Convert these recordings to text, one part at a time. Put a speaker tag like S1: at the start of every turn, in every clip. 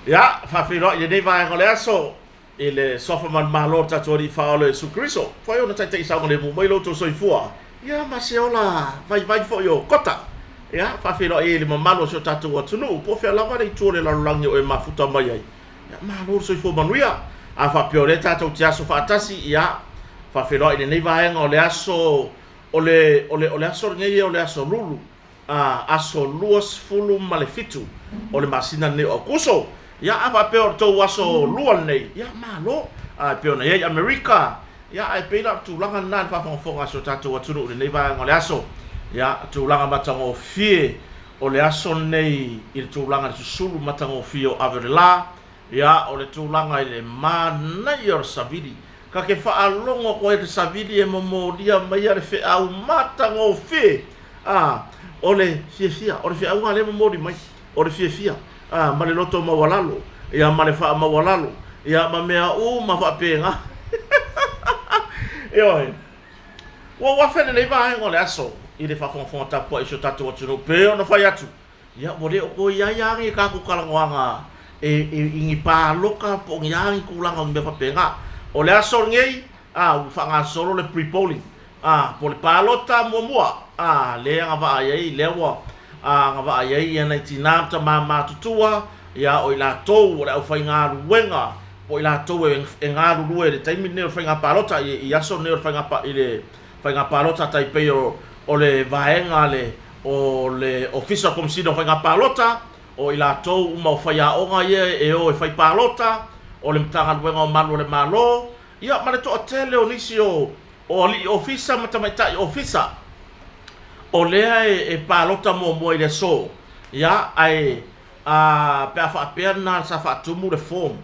S1: Ia, faafeiloai i lenei vaega o le aso i le Suafa Manumalo o le tatou Alii Faaola Iesu Keriso. Fai ona taitai saogalemu mai lo outou soifua, ia ma se ola vaivai foi o kota. Ia, faafeiloai ai i le mamalu o si o tatou atunuu, po o fea lava le itu o le lalolagi o e mafuta mai ai. Ia, malo le soifua manuia. A faapea o lea tatou te aso faatasi, ia, faafeiloai i lenei vaega o le aso, o le, o le, o le aso lenei o le aso Lulu, a, aso 27 o le masina lenei o Aokuso. Ia, a faapea o le tou aso lua lenei, ia, malo. A, e pei ona i ai Amerika, ia, ae pei la o le tulaga lena i le faafogafoga a si o tatou atunuu i lenei vaega o le aso. Ia, tulaga matagofie o le aso lenei i le tulaga i le susulu matagofie o ave o le la, ia, o le tulaga i le manaia o le savili. Ka ke faalogo atu ai i le savili e momolia maia le feau matagofie, a, o le fiafia, o le feauga lea e momoli mai, o le fiafia, a, ma le loto maualalo, ia, ma le faamaualalo, ia, ma mea uma faapena. Ioe. Ua ou afe lenei vaega o le aso i le faafogafoga tapuai i si o tatou atunuu pei ona fai atu, ia ua le o toe i ai lava ni tatou talanoaga e i ni paloka po o ni a ni tulaga o ni mea faapena. O le aso lenei, a, ua faagasolo le pre-polling, a, po o le palota muamua, a, lea e agavaa i ai, lea ua agavaa i ai nai tina ma tama matutua, ia, o i latou o le aufaigaluega po o i latou e galulue i le taimi lenei o le faiga palota, i aso nei o le faiga, i le faiga palota tai pei o le vaega a le, o le Ofisa o Komesina o Faiga Palota, o i latou uma o faiaoga ia e o e fai palota, o le Matagaluega o Malu a le Malo, ia ma le toatele o nisi o alii ofisa ma tamaitai ofisa o lea e palota muamua i le aso, ia, ae A, pe a faapea lena sa faatumu le form,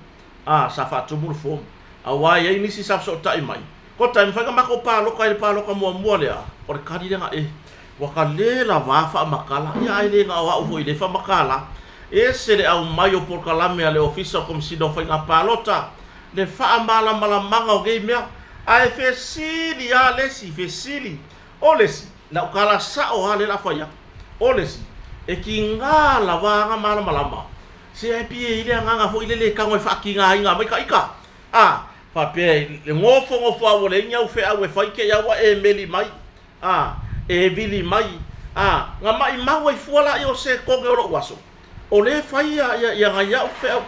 S1: a, sa faatumu le form. Aua e i ai nisi sa fesootai mai, Kota, e mafai ona matou paloka i le paloka muamua lea? O le kali lea na e, ua ka le lava faamatala, ia ae le na o au foi i lea faamatala. E ese le aumai o polokalame a le Ofisa o Komesina o Faiga Palota, le faamalamalamaga o nei mea. Ae fesili lava le isi, fesili. O le isi, lau tala sao lava lea o le a fai atu. O le isi, e tiga lava ana malamalama, se ae pei e i ai le agaga foi lele e tago e faatigaina mai ta ita. A faapea e nofonofo lava ua leai ni au feau e fai te i lava ua e meli mai, a, e vili mai, a, na maimau ai fua laia o sekone o lou aso. O lea e fai ia nai au feau,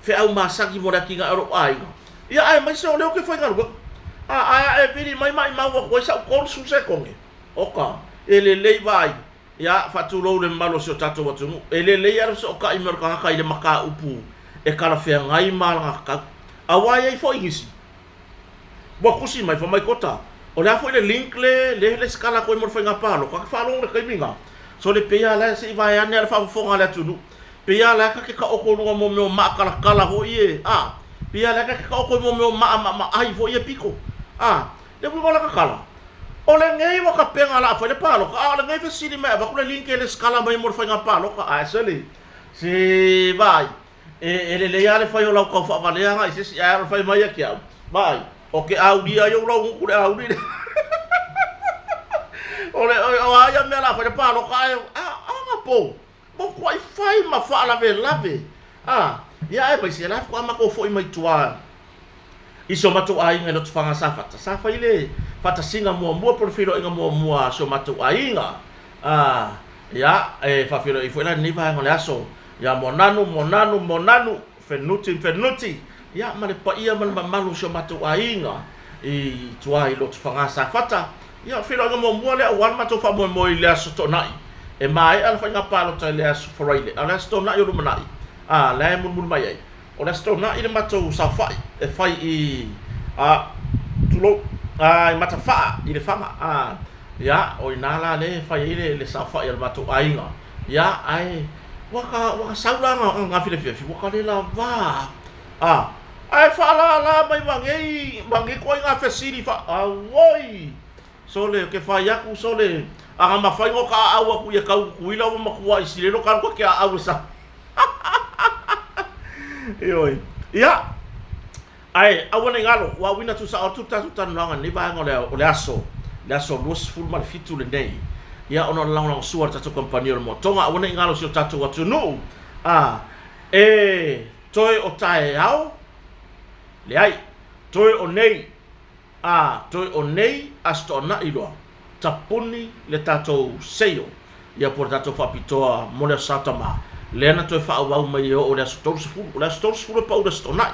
S1: feau masani mo le atinae o lou aiga, ia aemaise o lea ou te faigaluega. A, ae a e vili mai maimau atu ai sau 30 sekone, oka, e lelei vaai, ia, faatulou i le mamalu o si o tatou atunuu. E lelei lava le fesootai mai o le tagata i le mataupu e talafeagai ma alagatatau. Aua e i ai foi nisi, Ua tusi mai, fai mai Kota, o le a foi le link le le lesitala atu ai mo le faiga palota? Ta te faalogo i le taimi na, sole pei a la se i vae ane a le faafofoga a le atunuu. Pei a la ta te taoto i luga mo mea o maatalatala foi e, a, pei a la ta te taoto i mo mea o maaamaamaai foi e pito. A, le uiga o lana tala, o lenei ua tapena o le a fai le palota, a o lenei fesili mai e avatu le link e lesitala mai mo le faiga palota. Ae sole, se vaai, E lelei lava le fai o lau tau faavalea agai i se isi, ae o le fai mai ia te au, Vaai, o ke aulia ai ou lau gutu le auli lea. O le, o a ia mea la fai le paloka ae, a, a po, mo kuai fai ma faalavelave. A, ia aemaise, la faatoa matou foi mai tua i si o matou aiga i Lotofaga Safata, sa fai le faatasiga muamua po o le feiloaiga muamua a si o matou aiga. A, ia, e faafeiloai foi la i lenei vaega o le aso ia Moananu, Moananu, Moananu, Fenuti, Fenuti, ia, ma le paia ma le mamalu o si o matou aiga i tua i Lotofaga Safata. Ia, o le feiloaiga muamua lea aua le matou faamoemoe i le Aso Toonai. E maea le faiga palota i le Aso Faraile, a o le Aso Toonai o lumanai, a, la e mulimuli mai ai. O le Aso Toonai le matou saofai e fai i, a, tulou, a, i Matafaa i Lefaga, a, ia, o i ina la lea e fai ai le, le saofai a le matou aiga, ia, ae ua ka, ua ka sau la ananafi i le afiafi, ua ka le lava, a, ae faalala mai ma nei, ma nei ituaiga fesili faa, auoi! Sole, ke fai aku, sole, a na mafai no ka aau aku ia kau kuila ua matua i silelo ka luka ke aau e sa. Ioe. Ia, ae aua ne i galo, ua auina tuusao atu le tatou talanoaga i lenei vaega o le, o le aso, le aso 27 lenei, ia, ona o le lagolagosua a le tatou kamupani o le Moa Tonga. Aua ne i galo i si o tatou atunuu, a. E toe o taeao, leai, toe o nei, a, toe o nei Aso Toonai loa, tapuni le tatou seio, ia po o le tatou faapitoa mo le Aso Sa Tama, lea na toe faaauau mai e oo i le aso 30. O le aso 30 e pau i le Aso Toonai.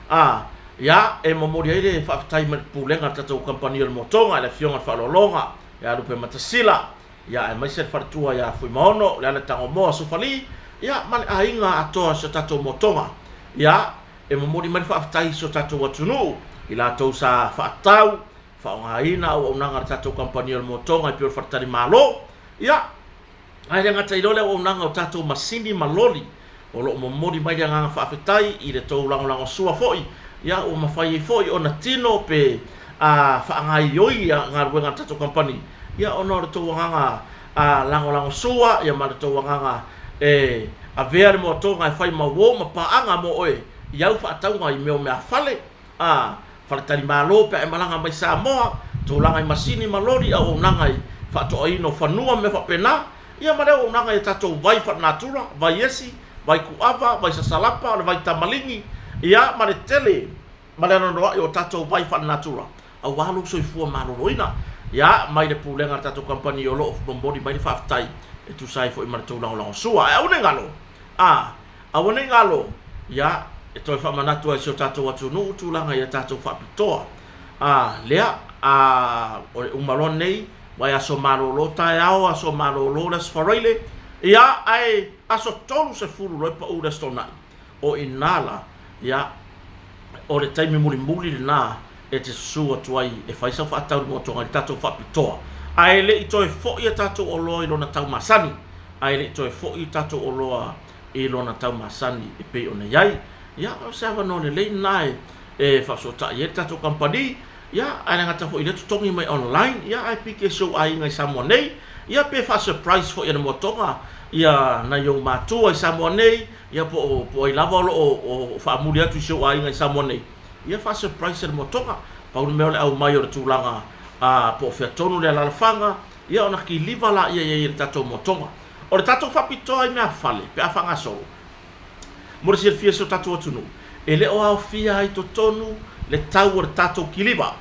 S1: A, ia, e momoli ai le faafetai mai le Pulega a le tatou Kamupani o le Motoga i le Afioga i le Faaaloaloga ia Lupeamatasila, ia aemaise le faletua ia Fuimaono, Leala Tagomoa Sufali, ia ma le aiga atoa o si o tatou Motoga. Ia, e momoli mai le faafetai i si o tatou atunuu, i latou sa faatau, faaaogaina auaunaga a le tatou kamupani o le Motoga e pei o le faletalimalo, ia, ae le gata i lea o le auaunaga o tatou masini ma loli, o lo o momoli mai le agaga faafetai i le tou lagolagosua foi, ia, ua mafai ai foi ona tino pe a faagaoioi galuega a le tatou kamupani, ia, ona o le tou agaga lagolagosua, ia ma le tou agaga e avea le moatoga e fai ma uo ma paaga mo oe i au faatauga i mea o meafale, a faletalimalo pe a e malaga mai Samoa, tulaga i masini ma loli, auaunaga i faatoaina o fanua ma mea faapena, ia ma le auaunaga i a tatou vai faalenatura, vai esi, vai kuava, vai sasalapa, o le vai tamaligi, ia ma le tele ma le anoanoai o tatou vai faalenatura aua lou soifua maloloina. Ia, mai le Pulega a le tatou kamupani o lo o momoli mai le faafetai e tusa ai foi ma le tou lagolagosua. Ae aua ne i galo, a, aua ne i galo, ia, e toe faamanatu ai i si o tatou atunuu tulaga ia tatou faapitoa. A, lea, a, o le uma loa lenei, vaiaso malolo taeao, aso malolo le Aso Faraile, ia, ae aso 30 loa e pau le Aso Toonai. O i ina la, ia, o le taimi mulimuli lena e te susu atu ai e fai sau faatau i le moatoga i le tatou faapitoa. Ae le i toe foi a tatou oloa i lona tau masani, ae le i toe foi tatou oloa i lona tau masani e pei ona i ai. Ia, o se avanoa lelei lena e e faafesootai ai le tatou kamupani, ia, ae le gata foi i lea totogi mai online, ia, ae piki e si ou aiga i Samoa nei, ia, pe faa-surprise foi e le moatoga ia nai ou matua i Samoa nei, ia po o po o ai lava o lo o faamuli atu i si ou aiga i Samoa nei, ia faa-surprise e le moatoga. Pau le mea o le aumai o le tulaga a po o fea tonu le alaalafaga, ia ona kiliva laia i ai e le tatou moatoga. O le tatou faapitoa i meafale pe a faagasolo, mo le silafia e si o tatou atunuu, e le o aofia ai totonu le tau o le tatou kiliva.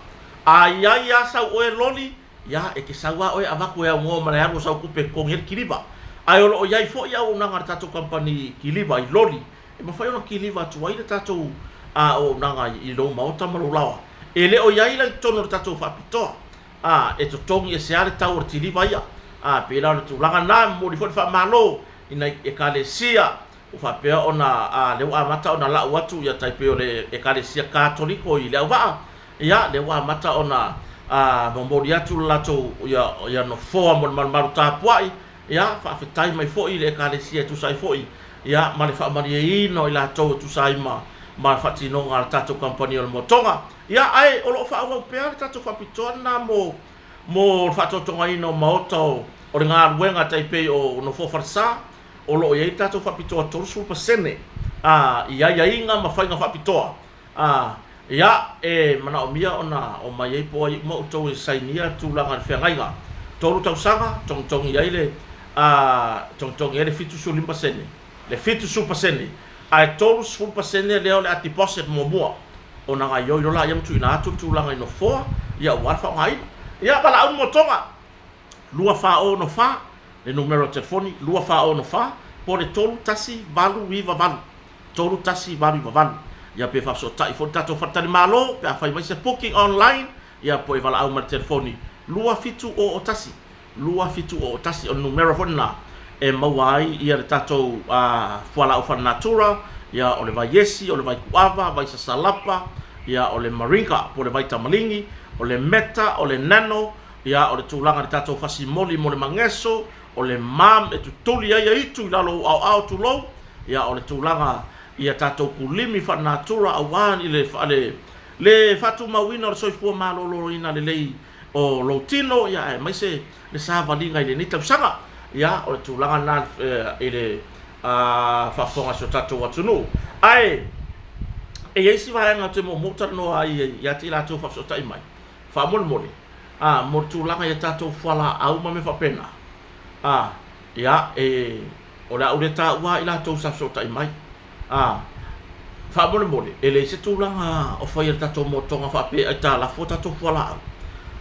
S1: A i ai lava sau oe loli, Ia, e te sau lava oe avatu e aunoa ma le alu o sau tupe e totogi ai le kiliva. Ae o lo o i ai foi auaunaga a le tatou kamupani kiliva i loli e mafai ona kiliva atu ai le tatou auaunaga i lou maota ma lou laoa. E le o i ai la i totonu o le tatou faapitoa a e totogi ese lava le tau o le kiliva ia. A pei la o le tulaga lena, e momoli foi le faamalo i nai Ekalesia Ua faapea ona a lea ua amata ona lau atu ia tai pei o le Ekalesia Katoliko i Leauvaa, ia lea ua amata ona a momoli atu le latou ia ia nofoa mo le malumalu tapuai, ia faafetai mai foi i le Ekalesia e tusa ai foi ia ma le faamalieina o i latou e tusa ai ma ma le faatinoga a le tatou kamupani o le Motoga. Ia ae o lo o faaauau pea le tatou faapitoa lena mo mo le faatotogaina o maota o o le galuega tai pei o nofoa falesa, O lo o i ai le tatou faapitoa 30% a i aiaiga ma faiga faapitoa a ia e manaomia ona omai ai po o ai uma outou e sainia le tulaga i le feagaiga. Tolu tausaga togitogi ai le a togitogi ai le 75%, le 70% ae 30% lea o le a deposit muamua ona gaioi loa laia ma tuuina atu le tulaga i nofoa ia aua le faaaogaina. Ia valaau le motoga. 2464, le numera o telefoni, 2464 po o le 31898, 31898. Ia pe faafesootai foi le tatou faletalimalo pe a fai mai se booking online, ia po e valaau mai i le telefoni 2701, 2701. O le numera foi lena e maua ai ia le tatou fualaau faalenatura, ia o le vai esi, o le vai kuava, vai sasalapa, ia o le maringa po o le vai tamaligi, o le meta, o le nano, Ia, o le tulaga i le tatou fasi moli mo le mageso, o le mam e tutuli ai aitu i lalo o ou aoao tulou, ia, o le tulaga i a tatou kulimi faalenatura aua i le, le, le faatumauina o le soifua maloloina lelei o lou tino, ia, aemaise le savaliga i lenei tausaga. Ia, o le tulaga lena i le faafofoga a si o tatou atunuu. Ae, e i ai si vaega ou te muamua ou talanoa ai ia te i latou e faafesootai mai, Faamolemole, a, mo le tulaga i a tatou fualaau ma mea faapena, a, ia, e, o le a ou le taua lava i latou sa fesootai mai. Ā, faamolemole, e leai se tulaga o fai e le tatou motoga faapea e aitalafu a tatou fualaau.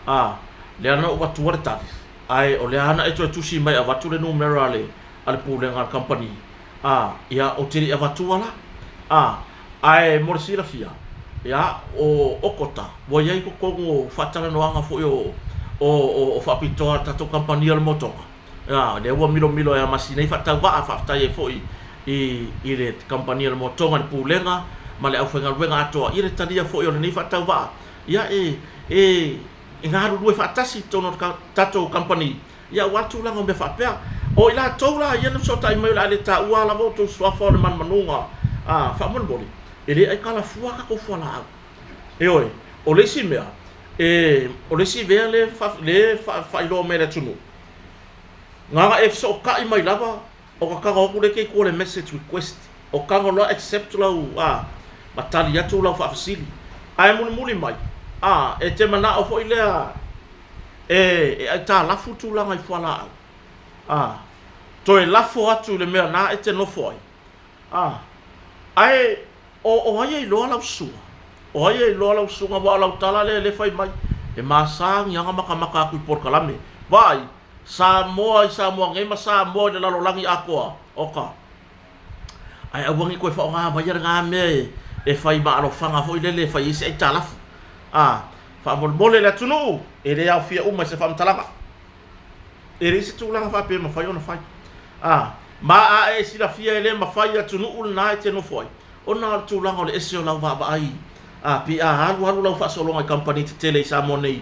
S1: Ā, lea na ou avatua le tali, ae o lea na e toe tusi mai e avatu le numera a le, a le pulega a le kamupani, ā, ia, ou te le i avatua la. Ā, ae mo le silafia, ia, o Okota, ua i ai i totonu o faatalanoaga foi o, o, o faapitoa a le tatou kamupani o le motoga, Ā, lea ua milomilo ai a ma si nei faatauvaa, faafetai ai foi i, i le Kamupani a le Motoga, le Pulega ma le aufaigaluega atoa i le talia foi o lenei faatauvaa. Ia, e, e, e galulue faatasi i totonu o le tatou kamupani, ia aua le tulaga o mea faapea. O i latou la ia na fesootai mai o le a le taua lava outou suafa o le manumanuga, ā, faamolemole, e le aikalafua a tatou fualaau. Ioe, o le isi mea, e, o le isi mea lea e faailoa mai e le atunuu, Na ona e fesootai mai lava ona tago atu lea e te i tua o le message request o tago loa accept lau a ma tali atu lau faafesili. Ae mulimuli mai a e te manao foi lea e e aitalafu tulaga i fualaau a toe lafo atu i le mea na e te nofo ai a ae O, o ai e iloa lau susuga? O ai e iloa lau susuga aua o lau tala lea lea fai mai, e masa ni aga makamaka atu i polokalame. Vaai, Samoa i Samoa nei ma Samoa i le lalolagi atoa, oka. Ae aua ne i toe faaaoga maia lena mea e, e fai ma alofaga foi lele e fai ai se aitalafu. A, faamolemole le atunuu, e le aofia uma i se faamatalaga. E leai se tulaga faapea e mafai ona fai. A, ma a e silafia e le mafai i atunuu lena e te nofo ai, ona o le tulaga o le ese o lau vaavaai, a, pei a alu alu lau faasologa i kamupani tetele i Samoa nei,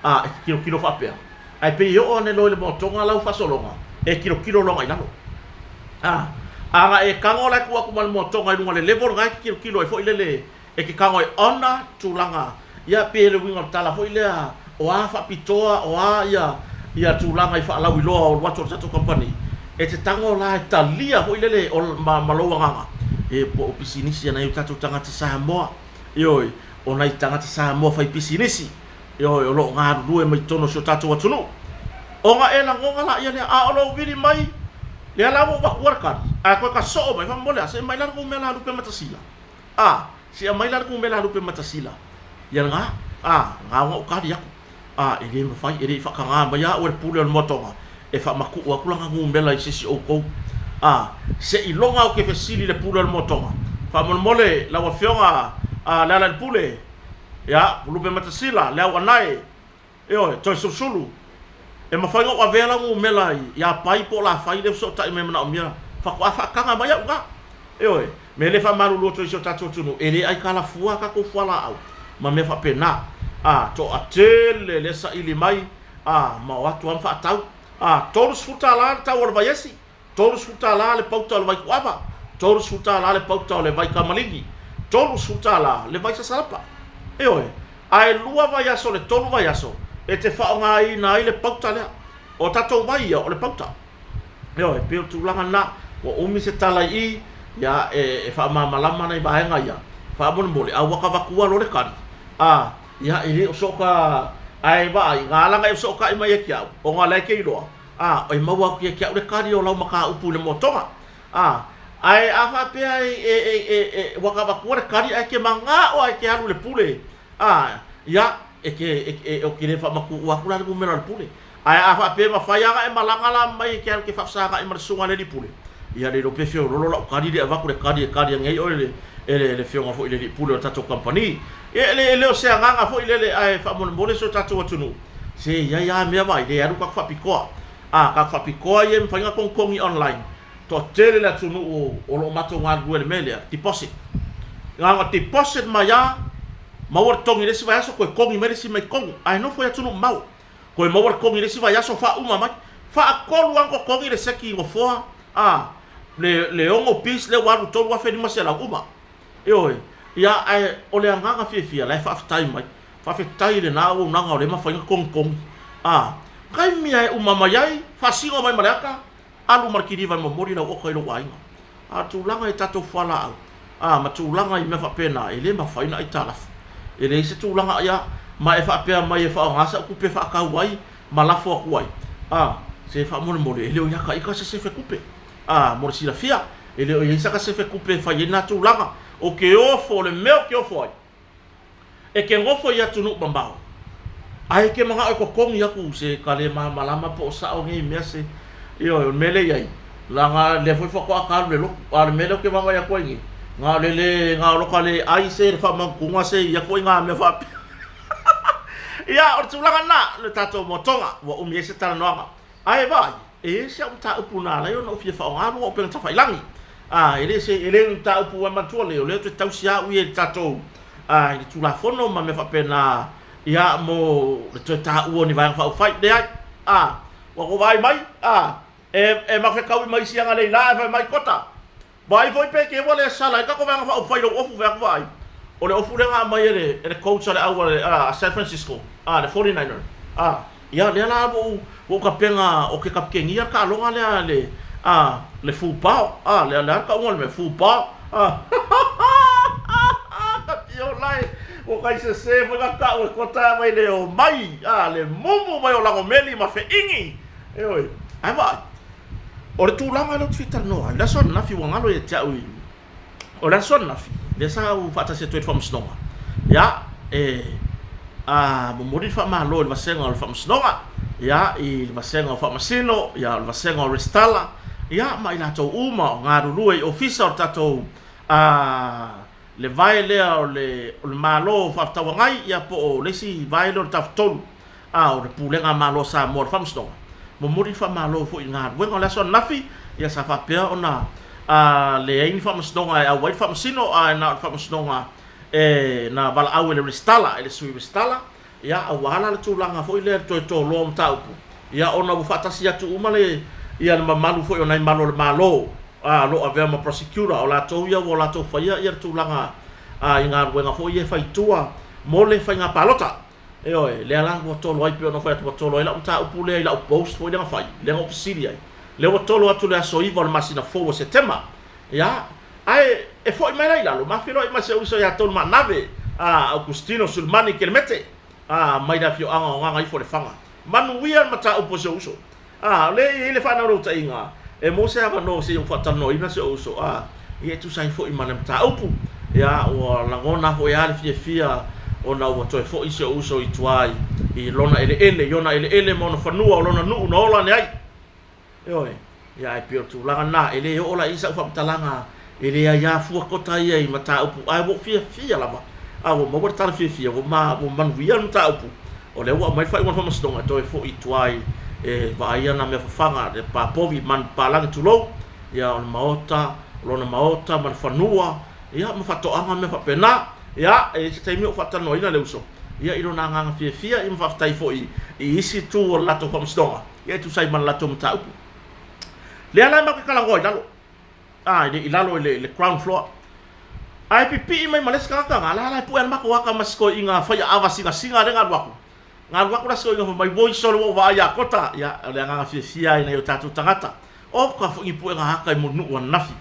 S1: a, e te tilotilo faapea, ae pei e oo ane loa i le moatoga lau faasologa, e tilotilo loa agai lalo. A, a na e tago la e tuu atu ma le moatoga i luga o le level lena e te tilotilo ai foi lele, E te tago e ona tulaga ia pe le uiga o le tala foi lea o a faapitoa o a ia ia tulaga i faalauiloa o alu atu o le tatou kamupani e te tago la e talia foi lele o ma ma lou agaga e po o pisinisi a nai o tatou tagata Samoa ioe o nai tagata Samoa fai pisinisi ioe o lo o galulue mai totonu o si o tatou atunuu ona e lagona laia lea a o lou vili mai lea la ua ou avatua le tali ae toe tasoo mai faamolemole a se i aumai la le numera a Lupematasila. A, se aumai la le numera a Lupematasila. Ia lena, a, na ona ou tali atu. A, e le mafai, e le i faataga mai au e le pule o le moatoga e faamatuu atu lana numera i se isi o outou. A, seiloga ou te fesili i le pule o le moatoga. Faamolemole lau Afioga a Lealailepule, ia, Lupematasila, Leauanae, Ioe, toe sulusulu. E mafai ona ou avea lau numera ia Pai po o Lafai lea e fesootai mai e manaomia, faatoa faataga mai au i ina. Ioe, mea lea e faamalulu atu ai i si o tatou atunuu, e le aitalafua a tatou fualaau ma mea faapena. A, toatele lea e saili mai, a, ma o atu lava ma faatau. A, $30 le tau o le vaiesi. $30 le pauta o le vai kuava, $30 le pauta o le vai kamaligi, $30 le vai sasalapa. Ioe, ae lua vaiaso i le tolu vaiaso e te faaaogaina ai le pauta lea. O tatou vai ia o le pauta. Ioe, pei o le tulaga lena. Ua umi se tala i i, ia e faamalamalama nai vaega ia, faamolemole, a ua tavatua loa le tali, a, ia e le o soota, ae vaai, na ala ona e fesootai mai ia te au, ona o la e te iloa, A, e maua atu ia te au le kali o lau mataupu i le moatoga. A, ae a faapea e, e, e, e, e, ua ta avatua le kali ae e te manao lava e te alu i le pule, a, ia, e te, e, e, ou te le faamatuua atu la le numera o le pule. Ae a faapea e mafai lava ona e malaga la mai e te alu e te faafesagai ma le susuga i le alii pule, ia le iloa pe feololo lau kali lea e avatu le kali e kali ane ai oe e le, e le, le afioga foi i le alii pule o le tatou kamupani. Ia, e le, e le o se agaga foi lele, ae faamolemole si o tatou atunuu, Se i ai a mea vaai le alu tatou faapitoa. A tatou faapitoa ia e mafai ona togitogi online. Toatele le atunuu o lo o matou galulue i le mea lea, deposit. Na ona deposit mai a, maua le togi i le isi vaiaso toe togi mai le isi mai totonu. Ae nofo i atunuu mamao. Toe maua le togi i le isi vaiaso faauma mai. Faatolu lava ona totogi le seki nofoa, a, le, le ono piece lea ua alu i le $3,500 uma. Ioe, ia ae o le agaga fiafia la e faafetai mai. Faafetai i lena auaunaga o lea e mafai ona togitogi. A, taimi lava e uma mai ai, faasino mai ma le ata, alu ma le kiliva e momoli lau oka i lou aiga. A o le tulaga i tatou fualaau, a, ma tulaga i mea faapena, e le mafai ona aitalafu. E leai se tulaga ia, ma e faapea mai e faaaoga sau tupe e faatau ai ma lafo atu ai, a, se faamolemole, e le o ia ta ita se sefe tupe. A, mo le silafia. E le o i ai saka sefe tupe e fai ai na tulaga. O ke ofo, o le mea ou te ofo ai, e ke nofo i atunuu mamao, ae e ke manao e totogi atu se ka le malamalama po o sao nei mea se, ioe, o le mea lea e i ai, leaga lea foi faatoa ta alu i le lotu, a o le mea lea ou te vaavaai atu ai nei, na o le le, na o lota le ai se le faamautuga se ia ituaiga mea faapea. Ia, o le tulaga lena, le tatou motoga, ua umi ai se talanoaga. Ae vaai, e i ai si au mataupu na ala ai ona ou fia faaaoga lua upega tafailagi. A, e le se, e le ni mataupu ua manatua lea, o lea ou te tausi au ia i le tatou, a, i le Tulafono ma mea faapena, ia, mo le toe taua o ni Vaega Faaupufai. Leai. A, ua tou vaai mai, a, e, e mafetaui ma isi agalei la ae fai mai, Kota, Vaai foi pe te ua le sala ai le tatou Vaega Faaupufai i lou ofu fai atu vaai. O le ofu lea na aumai e le e le coach a le au a San Francisco, a le Forty Niner. A, ia lea la ua ou ua ou tapena ou te kapitenia le taaloga lea a le a le football. A, lea lea le tauga o le mea football. A Kapiola e, ua tai sese foi na tau e kota mai le omai, a le mumu mai o Lagomeli ma Feini. Ioe, ae vaai. O le tulaga lea ou te fia talanoa ai, o le aso ananafi ua galo ia te au i, o le aso ananafi, lea sa ou faatasi atu ai i le Faamasinoga, ia, e a, momoli le faamalo i le vasega o le Faamasinoga, ia, i le vasega o Faamasino, ia, o le vasega o Resitala, ia, ma i latou uma o galulue i Ofisa o le tatou, a, le vae lea o le, o le Malo Faafetauagai, ia, po o le isi vae lea o le Tafatolu. a o le Pulega a Malo a Samoa o le Faamasinoga, momoli le faamalo foi i galuega o le aso ananafi, ia sa faapea ona leai ni faamasinoga e auai le faamasino, ae na o le faamasinoga e na valaau e le Resitala, e le Sui Resitala, ia aua la le tulaga foi lea le toe toloa o mataupu, ia ona ua faatasi atu uma le ia le mamalu foi o nai malu o le Malo o lo o avea ma Prosecutor, o latou ia ua latou faia ia le tulaga i galuega foi ia e fai i tua mo le faiga palota. Ioe, lea la ua tolo ai, pei ona fai atu, ua tolo ai lau mataupu lea i lau post foi lea na fai, lea na ou fesili ai. Lea ua tolo atu le aso 9 o le masina fou o Setema. Ia, ae e foi mai la i lalo, ma feiloai ma si ou uso ia Tolumaanave, a, Augustino Sulimani Kelemete, a, mai le afioaga o Gagaifolefaga. Manuia le mataupu a si ou uso. A, o lea e i ai le faanaunautai,ga e maua se avanoa se i ou faatalanoaina si ou uso, a, ia e tusa ai foi ma le mataupu. Ia, ua lagona foi lava le fiafia ona ua toe foi si ou uso i tua i lona eleele, i ona eleele ma ona fanua o lona nuu na ola ane ai. Ioe. Ia, ae pei o le tulaga lena, e le oo la i ai sau faamatalaga, e le aia fua kota ia i mataupu, ae ua ou fiafia lava, a ua maua le tala fiafia, ua ma, ua manuia le mataupu. O lea ua aumai le faaiuga a le Faamasinoga e toe foi i tua i e vaaia nā mea fafaga, le papovi, manu papalagi tulou, ia o le maota, o lona maota ma le fanua, ia ma faatoaga ma mea faapena. Ia, e i ai se taimi ou faatalanoaina le uso, ia i lona agaga fiafia, ia ma faafetai foi i isi itu o le latou Faamasinoga, ia e tusa ai ma le latou mataupu. Lea la matou te talanoa i lalo. A, i lalo i le ground floor. Ae pipii mai ma le isi tagata na, la la e pue a le matou ata ma si toeaina faiaava sinasina lea na alu atu. Na alu atu la si toeaina fai mai, Oi sole ua ou vaai ia Kota. Ia, o le agaga fiafia lava i nai o tatou tagata. Oka foi ni puega ata i Mulinuu ananafi.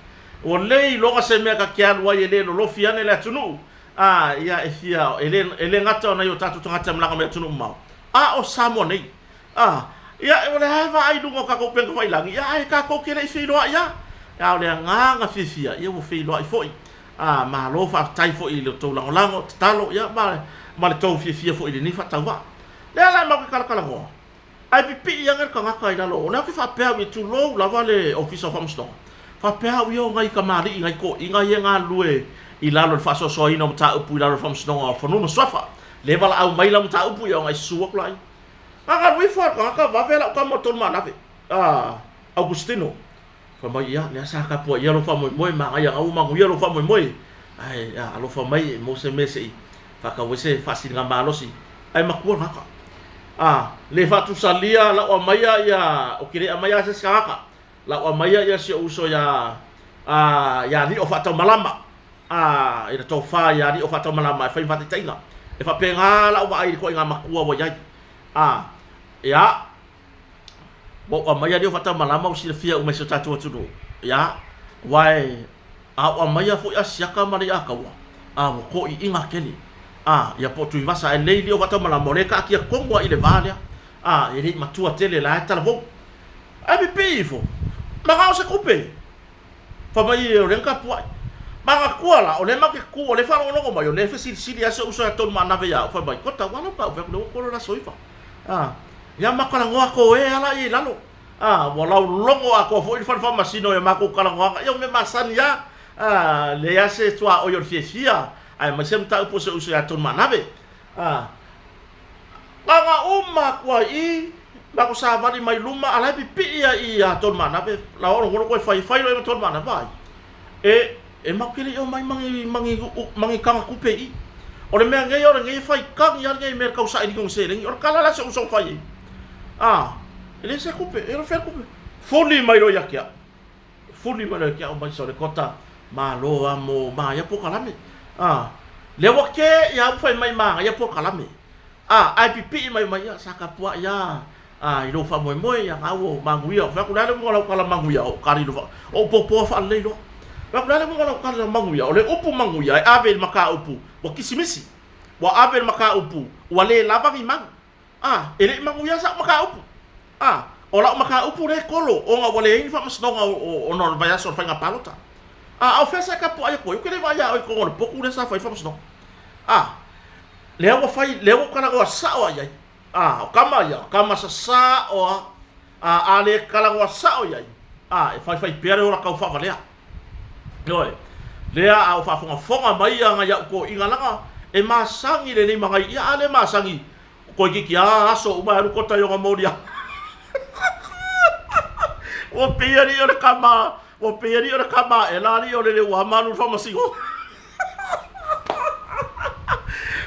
S1: Ua le iloga se mea ta te alu ai e le lolofi ane le atunuu. A, ia e fia, e le, e le gata o nai o tatou tagata e malaga mai atunuu mamao, a o Samoa nei. A, ia, o lea lava e vaai i luga o tatou upega tafailagi, ia, ae tatou te le i feiloai lava. A o le agaga fiafia, ia ua feiloai foi. A, malo faafetai foi i le tou lagolago, tatalo, ia, ma, ma le tou fiafia foi i lenei faatauvaa. Lea la e matou te talatalanoa, ae pipii ane le tagata i lalo, o lea ou te faapea au ia, tulou lava le Ofisa o Faamasinoga, faapea au ia o nai kamali'i, nai toeaiina ia e galulue i lalo i le faasoasoaina o mataupu i lalo o le Faamasinoga o Fanua ma Suafa. Lea e valaau mai lau mataupu, ia ona e susu atu laia. Galu ifo a le tagata vave lau tama o Tolumaanave, a Augustino. Fai mai, ia, lea sa tapuaia lou faamoemoe, manaia na ua manuia lou faamoemoe. Ae, a, alofa mai e maua se mea se i faatau ai se faasiliga malosi. Ae matua le tagata. A, le faatusalia lau aumaia ia, ou te le aumaia lava se isi tagata. Lau aumaia ia si ou uso ia, a, ia Lio Faataumalama. A, i le tofa ia Lio Faataumalama e fai ma faataitaiga. E faapena lau vaai i le ituaiga matua ua i ai. A, ia, ua ou aumaia Lio Faataumalama ua silafia uma e si o tatou atunuu. Ia, aua e, a ou aumaia foi Asiata ma Leiataua, a, ua toiina tele. A, ia po o Tuivasa, ae lelei Lio Faataumalama o lea e taatia tonu lava i le va lea. A, e le i matua tele, la e talavou. Ae pipii ifo, manao se tupe. Fai mai o lea na tapuai. Manatua la, o lea matou te tu, o lea e faalogologo mai, o lea e fesilisili lava si ou uso ia Tolumaanave ia au, fai mai, Kota, ua ala au fai atu, lea ua tolo le aso 9. A, ia ma talanoa atu e ala ia i lalo. A, ua laulogo atoa foi le fale faamasino i a matou talanoaga. Ia o mea masani lava. A, leai lava se tuaoi o le fiafia, aemaise mataupu a si ou uso ia Tolumaanave. A, na ona uma atu ai i i, matou savali mai luma, a la e pipii lava i i ia Tolumaanave, la ua logologo e fai, fai loa i ai ma Tolumaanave, vaai, e, e matou te le i omai ma ni, ma ni, ma ni taga tupe i i. O le mea nei, o lenei e fai tagi lava lenei mea i le tau sailiga o ni seleni. O le tala la a si ou uso na fai ai, a, e leai se tupe, e fea le tupe. Fuli mai loa ia te au. Fuli mai loa ia te au mai sole kota, malo a mo ma ia polokalame. A, lea ua ke ia au fai mai manaia polokalame. A, ae pipii mai mai ia sa tapuai a a i lou faamoemoe ia na ua manuia. Fai atu le a le uiga o lau tala manuia o kali lo o popoa faalelei loa. Fai atu le a le uiga o lau tala manuia o le upu manuia e ave i le mataupu ua kisimisi. Ua ave i le mataupu ua le lava ni mau. A, e le i manuia sa'u mataupu. A, o la'u mataupu lea e kolo ona ua leai ni faamasinoga ona o le vaiaso o le faiga palota. A, a o fea sa e tapuai atu ai? Ou te le i vaai iā oe i totonu o le potu lea sa fai ai le faamasinoga. A, lea ua fai, lea ua ou talanoa sa'o lava i ai. A, o tama ia, o tama sasa'o lava. A, a le talanoa sa'o i ai, a, e faifai pea le ola tau faavalea. Ioe. Lea a o faafogafoga mai ia nai a'u toeaiina leaga e masani lenei ma nai ia a le masani toeitiiti a aso uma e alu kota i ona moliaga. Ua pei alii o le kama, ua pei alii o le kama aʻela alii o lele ua ama alu i le faamasinoga.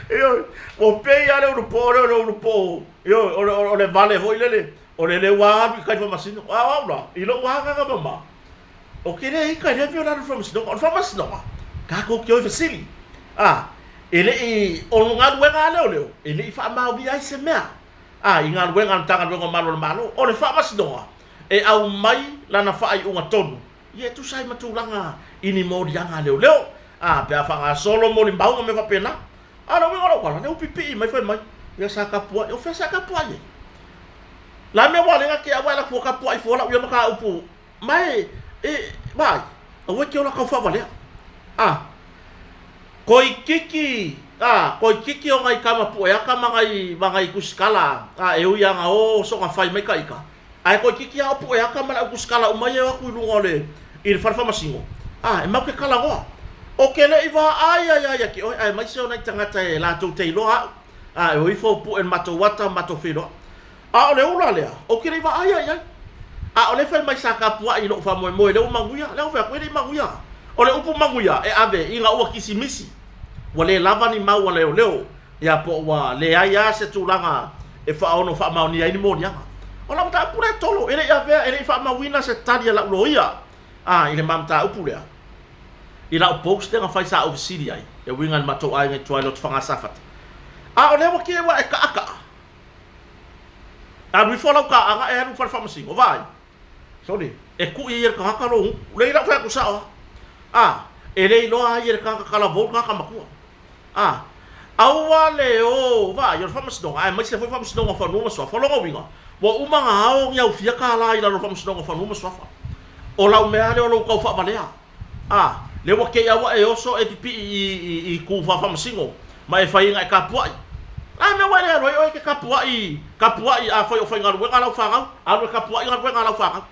S1: Ioe, ua pei lava le ulupoo lea o le ulupoo, ioe, o le vale foi lele, o lele ua alu i tai i le faamasinoga. A o au la, i lou agaga mama, Ou te le ita i lea mea o le alu i le faamasinoga. O le faamasinoga, tatou te o e fesili. A, e le i, o le galuega a leoleo, e le i faamaonia ai se mea, a, i galuega a le Matagaluega o Malu o le Malo. O le faamasinoga, e aumai lana faaiuga tonu, ia e tusa ai ma tulaga i ni moliaga a leoleo, a, pe a faagasolo molimau ma mea faapena. A o le uiga o lau tala, lea ua pipii mai fai mai, ia sa tapuai. O fea sa tapuai ai? La mea ua alega te au ae alu atu fua tapuai fua lau ia mataupu Ma e, e, vaai, aua e te ola taufaavalea. A, toeitiiti, a, toeitiiti o nai tama pueata ma nai, ma nai tusikala, a, e ui lava na o soona fai mai ta ita, ae toeitiiti lava o pueata ma le au tusikala uma ia e o atu i luga o le, i le fale faamasino, a, e matou te talanoa. Ou te le i vaai ai lava ia te oe, aemaise o nai tagata e latou te iloa au, a, e o ifo pue i le matou ata ma matou feiloai. A o le ula lea, ou te le i vaai ai i ai. A o lea fai mai sa tapuai i lou faamoemoe lea ua manuia, lea ua fai atu e le i manuia. O le upu manuia e ave ina ua kisimisi, ua le lava ni mau a leoleo, ia po ua leai lava se tulaga e faaono faamaonia ai ni moliaga. O lau mataupu lea e tolo, e le i avea, e le i faamauina se tali a lau loia a i le ma mataupu lea. I lau post lea na fai sa ou fesili ai, e uiga i le matou aiga i tua i Lotofaga Safata. A o lea ua kē ua e kaʻakaʻa. Alu ifo lau taaga e alu i le fale faamasino, vaai, sole, e kui ai e le tagata lou gutu. Lei lau fai atu sao lava. A, e le iloa ai e le tagata talavou le tagata matua. A, aua le o, vaai, o le faamasinoga, aemaise foi faamasinoga o fanua ma suafa. O lona uiga, ua uma ona ao ni au fia kālā i lalo o le faamasinoga o fanua ma suafa. O lau mea lava lea o lou taufaavalea. A, lea ua kei a ua e oso e pipii i, i, i ku faamasino, ma e fai ina e kapuaʻi. A mea ua e le alu ai oe e te kapuaʻi, kapuaʻi afai o faigaluega lau fanau, alu e kapuaʻi galuega a lau fanau.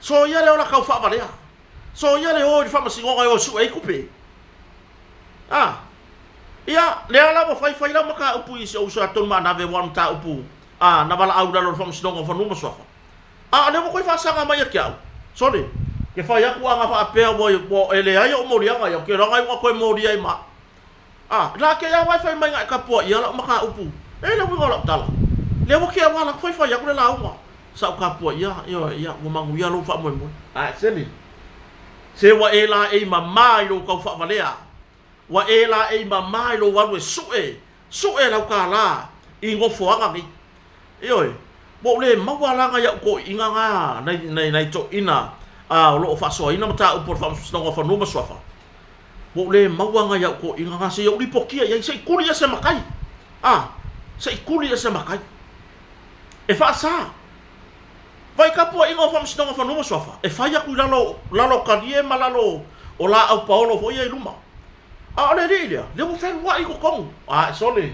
S1: Soia le ola kau faavalea. Soia le o i le faamasinoga e o e sue ai tupe. A, ia, lea la ua faifai lau mataupu i si ou uso ia Tolumaanave ua o le mataupu, a, na valaau i lalo o le faamasinoga o Fanua ma Suafa. A o lea ua toe faasaga mai ia te au, sole, ke fai atu ana faapea ua, ua e leai o'u moliaga ia, ou te iloa na iuga toe molia ai ma a'u. A, la kei awa e fai mai na e kapuaʻia la'u mataupu. E le uiga o la'u tala. Lea ua kei awa la faifai atu le lauga. Sa ou kapuaʻia, ioe, ia, ua manuia lou faamoemoe. Ae sele, se ua e laei mamā i lou tau faavalea. Ua e laei mamā i lou alu e suʻe, suʻe lau kālā i nofoaga nei. Ioe, ua ou le maua la nai a'u toeaiina na, nai, nai, nai toeaiina a o lo o faasoaina mataupu o le Faamasinoga o Fanua ma Suafa. Ua ou le maua nai a'u toeaiina na se i ou lipotia i ai, se i tuli ese ma tai. A, se i tuli ese ma tai. E faasa. Vaai tapuaiga o Faamasinoga o Fanua ma Suafa e fai atu i lalo, lalo o talie ma lalo o laau paolo foi ia i luma. A o le alii lea, lea ua fealuai i totonu. Ae sole,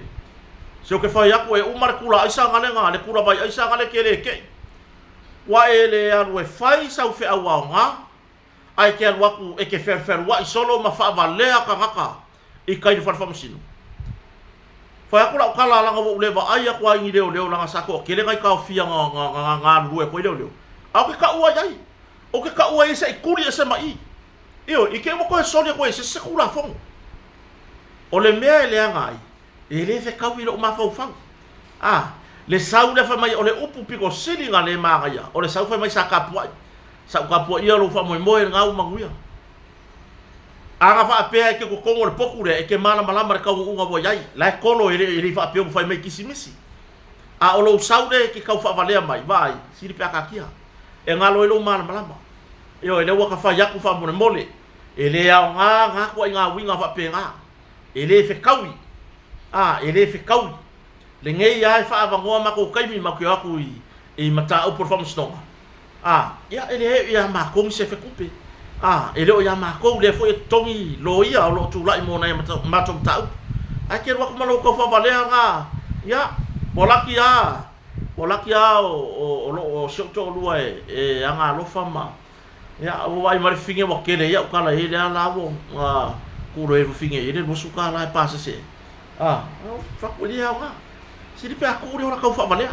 S1: se ou te fai atu e uma le tula aisa gale na, le tula vai aisa gale ke le tei. Ua e le alu e fai sau feau aoga, ae e te alu atu e te fealualuai solo ma faavalea tagata i tai i le fale faamasino. Fai atu lau tala leaga ua ou le vaai atu lava i ni leoleo leaga sa toatele nai taofia na galulue atu ai leoleo. Ae ou te taua i ai. Ou te taua i ai se i tuli ese mai i. Ioe, i te i ua toe soli atu ai e se isi se Tulafono. O le mea e leaga ai, e le fetaui i lou mafaufau. A, le sau lea fai mai o le upu pito sili na le manaia, o le sau fai mai sa tapuai. Sa ou tapuaia lou faamoemoe lena ua manuia. A na faapea e te totonu o le potu lea, e te malamalama i le taunuuga ua i ai. La e tolo e le, e le i faapea ua fai mai kisimisi. A o lou sau lea e te tau faavalea mai, vaai, sili pe a taatia. E galo ai lou malamalama. Ioe, lea ua ta fai atu faamolemole, e le aoga na ituaiga uiga faapena. E le fetaui. A, e le fetaui. Lenei lava e faaavanoa matou taimi matou te o atu i, i mataupu o le faamasinoga. A, ia, e leai o ia matou ni sefe tupe. A, e le o ia matou lea foi e totogi loia o lo o tulai mo nai a matou mataupu. Ae te alu atu ma lou tau faavalea na, ia, ua laki a, ua laki a o, o, o lo o si ou toalua e, e agaalofa ma, ia, ua vaai mai le fafine ua tele ai au tala i ai lea la ua, ua tuu loa i ai le fafine i ai le 20 tala e pasese ai. A, fai atu e le aoga. Sili pe a tuu le ola tau faavalea.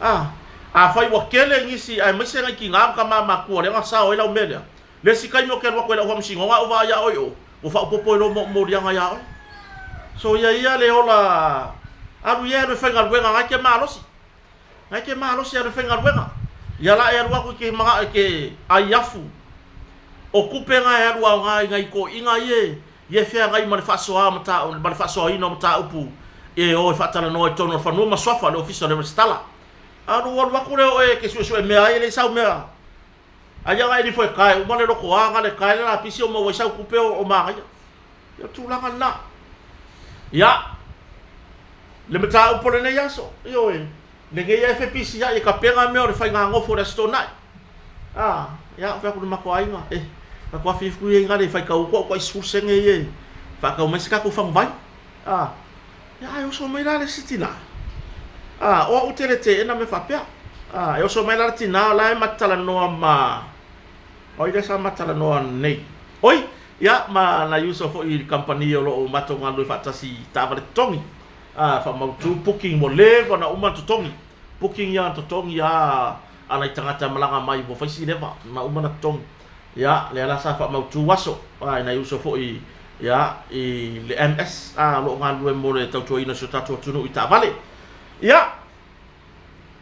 S1: A, afai ua tele nisi aemaise nai tina ma tama matua lea na sao ai lau mea lea, le isi taimi ou te alu atu ai i lau faamasinoga ae ou vaai ia oe i o, ua faaopoopo ai loa moliaga ia oe. Soia ia le ola, alu ia e alu e faigaluega, na e te malosi. Na e te malosi e alu e faigaluega. Ia la e alu atu i te manao e te ai afu. O tupe na e alu aoga i nai toeaiina ia ia e feagai ma le faasoa ma le faasoaina o mataupu e o e faatalanoa i totonu o le Fanua ma Suafa, le Ofisa o le Resitala. A ona ou alu atu lea o oe e te suesue mea ai e leai sau mea. Aia na e nifo e tae uma le lotoa na le tae le lapisi o maua ai sau tupe o manaia. Ia o le tulaga lena. Ia, le mataupu o lenei aso, ioe, lenei lava e fepisiai e tapena mea o le faigagofo o le Aso Toonai. A, ia, fai atu i le matou aiga, e, matou afiafi ia i le faitau atu au tai 10 sene ia e faatau mai se tatou faguvai. A, ia, ae oso mai la le isi tina. A, o au ou te le teena mea faapea. A, e oso mai la le tina o la e ma talanoa ma, o ai lea sa ma talanoa nei? Oi, ia, ma nai uso foi i le kamupani o lo o matou galulue faatasi i taavale totogi. A, faamautu booking ua leva ona uma ona totogi. Booking ia na totogi a a nai tagata e malaga mai ua fai si leva na uma na totogi. Ia, lea la sa faamautu aso a i nai uso foi ia i le MS a o lo o galulue mo le tautuaina o si o tatou atunuu i taavale. Ia,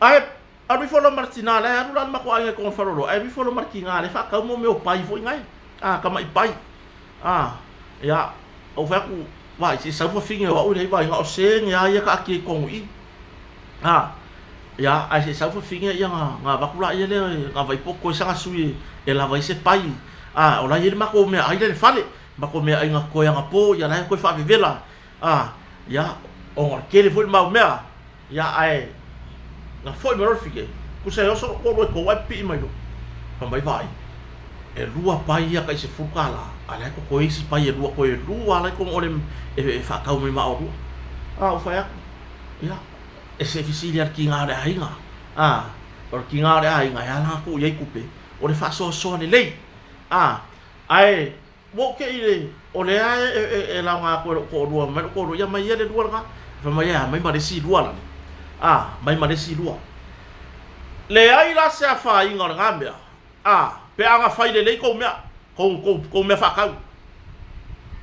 S1: ae alu ifo loa ma le tina lea, alu la le matou aiga i totonu o le faleoloa, ae alu ifo loa ma le tina lea e faatau mo mea o pai foi nai, a, tamai pai. A, ia, ou fai atu, vaai, se i sau le fafine o au i le vaaiga o se a ia taatia i totonu i i. A, ia, ae se i sau le fafine ia na, na avatu laia lea, na vaai po o totoe sana sui e lava ai se pai. A, o la e i ai le matou meaai la i le fale, matou meaai na totoe anapo, ia la e toe faavevela. A, ia, ona o le tele foi le mau mea. Ia, ae na foi mai loa le fige, tusa e oso lou toalua i tou ae pipii mai loa. Fai mai, Vaai, e lua pai ia tai $10, a o la e totoe isi pai e lua, toe lua lava la i totonu o le e faatau mai ma oulua. A ou fai atu, ia, e se i fesili lava i le tiga o le aiga. A, o le tiga o le aiga, e ala ona tuu i ai tupe, o le faasoasoa lelei. A, ae Ua ou tei le, o lea e laoga atu e lou toalua, fai mai lou toalua, ia aumai ia le lua lena. Fai mai, e a, aumai ma le isi lua lale. A, aumai ma le isi lua. Leai la se afaina o lena mea, a, pe a na fai lelei kou mea, kou, kou, kou mea faatau.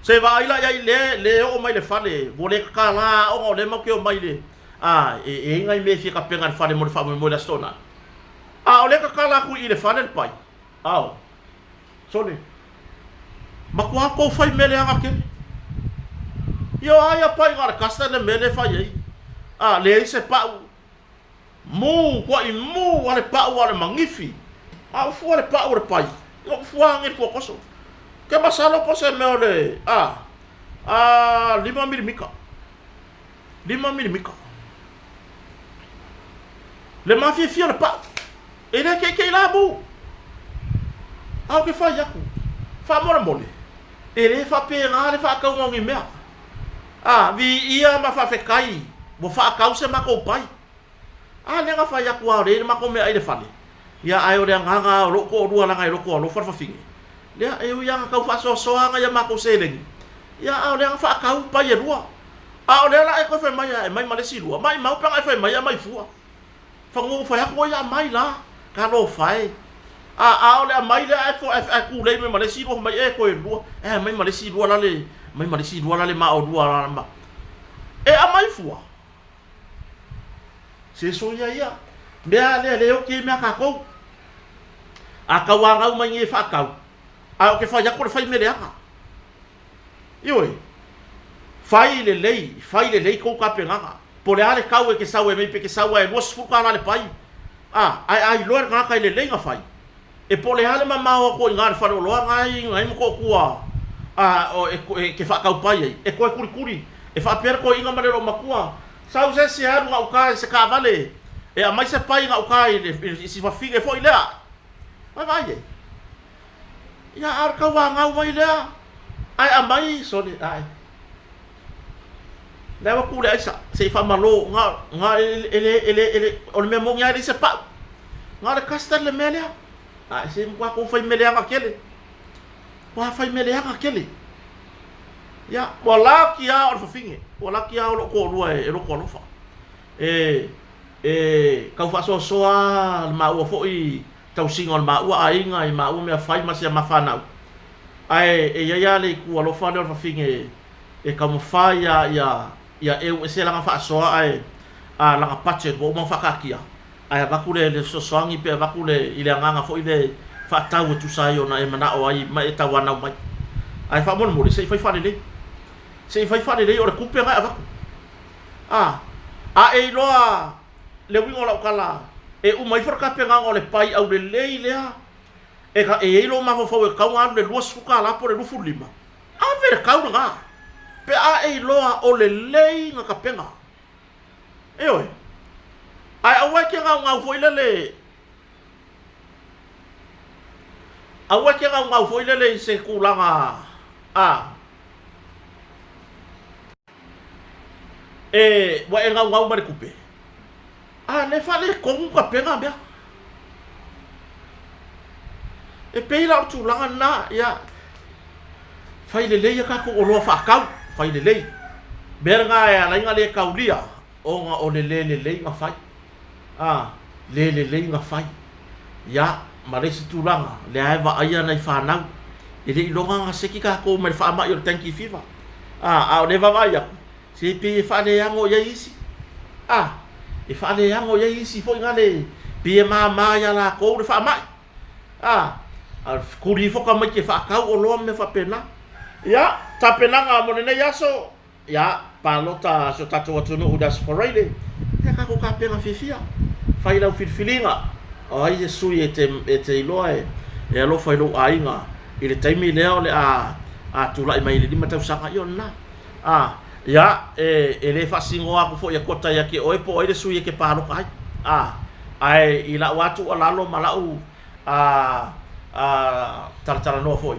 S1: Se vaai la i ai, le, le oo mai le fale, ua le tatala aoga o lea matou te omai i le, a, e, e i ai nai mea e fia tapena i le fale mo le faamoemoe i le Aso Toonai. A o lea e tatala atu i i le fale le pai, ao. Sole, matua tou fai mea leaga tele. Ia o a ia pai na o le custard le mea lea e fai ai. A, leai se pau. Mu, tuai mu a le pau a o le magifi. A ou fua le pau o le pai, ia ou fua age i le tuakoso. Ke masalo po o se mea o le, a, a, lima milimita. Lima milimita. Le mafiafia o le pau. E le keikei la mu. A ou ke fai aku, faamolemole, e le faapena le faakauga o ni mea. A, viia ma faafetai ua faakau se matou pai. A lea na fai atu a o lea i le matou meaai i le fale, ia ae o le agaga a o lou toalua leaga e loto alofa le fafine. Lea, e ui a na tau faasoasoa ana ia matou seleni, ia a o lea na faakau pai e lua. A o lea la e toe fai mai a e mai ma le isi lua, maimau pe ana e fai mai e aumai fua. Fanua ua fai atu oi aumai la, talofa e. A, a o le aumai lea ae, ae, ae tulei mai ma le isi lua fai mai e toe lua, e aumai ma le isi lua la le, aumai ma le isi lua la le ma olua la ma. E aumai fua. Se soia ia. Mea lea le oti ai mea a tatou. A tauanau mai nei e faatau, ae ou te fai atu o le fai mea leaga. Ioe. Fai lelei, fai lelei tou tapenaga. Po o le a le tau e te sau ai mai pe te sau lava e $20 le pai, a, ae a iloa e le tagata e lelei ona fai, e po o le a le mamao atu o i ina i le faleoloa na e i Motootua a, e te faatau pai ai, e toe tulituli. E faapea le toeaina ma le loomatua, Sau se isi e alu gauta i se taavale e aumai se pai gauta i si fafine foi lea. Vaavaai i ai. Ia, a o le tauanau ai lea, ae aumai, sole, ae. Lea ua tu le aisa, se i faamalo, na, na, e, e, e, e, e, o le mea moni lava e leai se pau. Na o le custard le mea lea. Ae se matua tou fai mea leaga tele. Matua fai mea leaga tele. Ia, ua laki lava o le fafine, ua laki lava o lou toalua e, e loto alofa. E, e tau faasoasoa lava le maua foi tausiga o le maua aiga i maua mea fai ma sia ma fanau. Ae e i ai lava le itu alofa lea o le fafine e taumafai lava ia ia eu ese lana faasoa ae a lana budget ua uma ona faataatia ae avatu le le fesoasoani pe avatu le i le agaga foi lea faatau e tusa ai ona e manao ai ma e tauanau mai. Ae faamolemole se i fai faalelei. Se i fai faalelei o le tupe lena e avatu. A a e iloa le uiga o lau tala, e uma ifo le tapenaga o le pai aulelei lea, e, e i ai lou mafaufau e tatau ona alu le $20 po o le 25, ave le tau lena, pe a e iloa o lelei na tapena. Ioe. Ae aua e te gaugau foi lele, aua e te gaugau foi lele i se tulaga a, E, ua e gaugau mai le tupe. A le faaletonu tapena mea. E pei la o le tulaga lena, ia, fai lelei a tatou oloa faatau, fai lelei. Mea lena e ala ai ona le taulia, ona o le le lelei ona fai. A, le lelei ona fai. Ia, ma le isi tulaga, lea e vaaia nai fanau, e le iloga ona seki tatou mai le faamai o le dengue fever. A, a o lea e vaavaai atu, se pei e faaleano i ai isi. A, e faaleano i ai isi foi nale, pei e mama ia latou le faamai. A, a kuli ifo tamaiti e faatau oloa ma mea faapena. Ia, tapenaga mo lenei aso. Ia, palota a si o tatou atunuu i le Aso Faraile, ia tatou tapena fiafia. Fai lau filifiliga, o ai se sui e te, e te iloa e, e alofa i lou aiga i le taimi lea o le a, a tulai mai i le 5 tausaga, ia o lena. A, ia, e, e le faasinoa atu foi e Kota ia te oe po o ai le sui e te palota ai. A, ae i lau lava tuualalo ma lau, a a talatalanoa foi,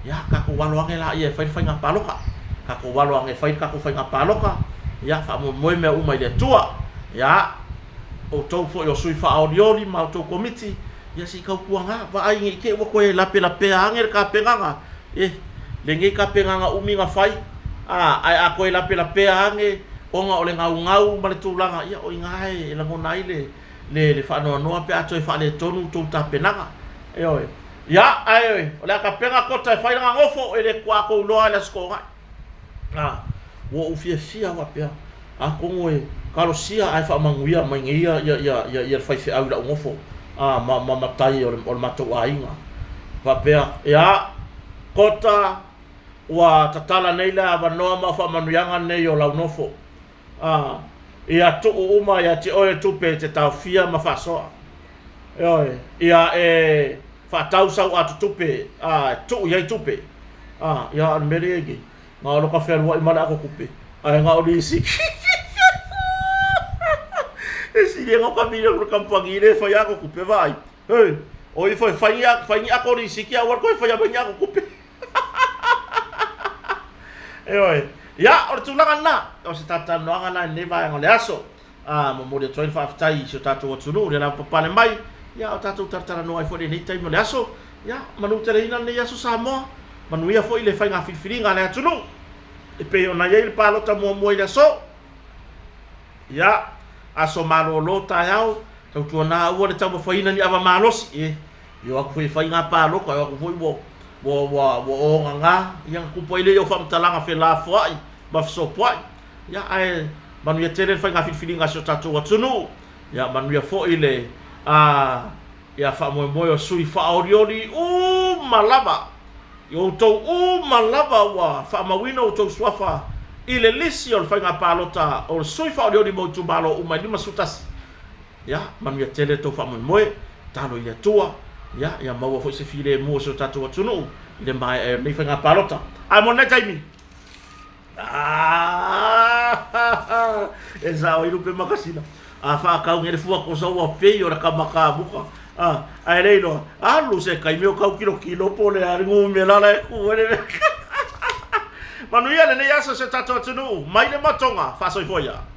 S1: ia, tatou alo ane laia e fai le faiga palota. Tatou alo ane e fai le tatou faiga palota, ia, faamoemoe mea uma i le Atua. Ia, outou foi o sui faaolioli ma outou komiti, ia se i tautuaga, vaai ne i te i ua toe lapelapea ane le tapenaga, eh, lenei tapenaga umi na fai, a, ae a toe lapelapea ane ona o le gaugau ma le tulaga, ia, o i ina e lagona ai le, le, le faanoanoa pe a toe faaletonu tou tapenaga. Ioe. Ia, ae o le a tapena Kota e fai lana nofo, e le tuatou iloa i le Aso Toonai. A, ua ou fiafia faapea, atonu e talosia ae faamanuia mai nei ia, ia, ia, ia, ia le faifeau i lau nofo, a, ma, ma matai o le, o le matou aiga. Faapea, ia, Kota, ua tatala nei le avanoa ma faamanuiaga nei o lau nofo. Ā, ia tuu uma ia te oe tupe e te taofia ma faasoa. Ioe, ia e faatau sau atotupe, ā, e tuu i ai tupe. Ā, ia, o le mea lea i ai nei, na o lota fealuai ma le atotupe, ae na o nisi. E sili ai na o ka mili atu i le kamupani lea e fai atotupe, vaai. Oi, o ifo e fai ni fai ni ako risiki aua le toe faia mai ni ako tupe. Ioe. Ia, o le tulaga lena, o se talatalanoaga lena i lenei vaega o le aso. A momoli atu ai le faafetai i si o tatou atunuu i le lavapapale mai, ia a o tatou talatalanoa ai foi i lenei taimi o le aso. Ia, manuteleina lenei aso Samoa, manuia foi le faiga filifiliga a le atunuu e pei ona i ai le palota muamua i le aso. Ia, aso malolo taeao, tautuana aua le taumafaiina ni ava malosi, e, e o atu foi e fai ngā palota, e o atu foi ua, ua, ua, ua ogaga, ia ona tupu ai lea o faamatalaga felafoai ma fesopoai. Ia, ae manuia tele le faiga filifiliga a si o tatou atunuu. Ia, manuia foi le, a, ia faamoemoe o sui faaolioli uma lava. I outou uma lava ua faamauina outou suafa i le lisi o le faiga palota o sui faaolioli mo itumalo uma e 51. Ia, manuia tele le tou faamoemoe, tatalo i le Atua, ia, ia maua foi se filemu o si o tatou atunuu i le maea ai o lenei faiga palota. Ae mo lenei taimi, E sao ai lupe makasina. A faakau nei le fuakosa ua pei o le kamakamuka. A, ae le iloa, alu se taimi o tau kilokilo po o le a le numera la e tu ai le mea. Manuia lenei aso i si o tatou atunuu, mai le matoga, faasoifua ia.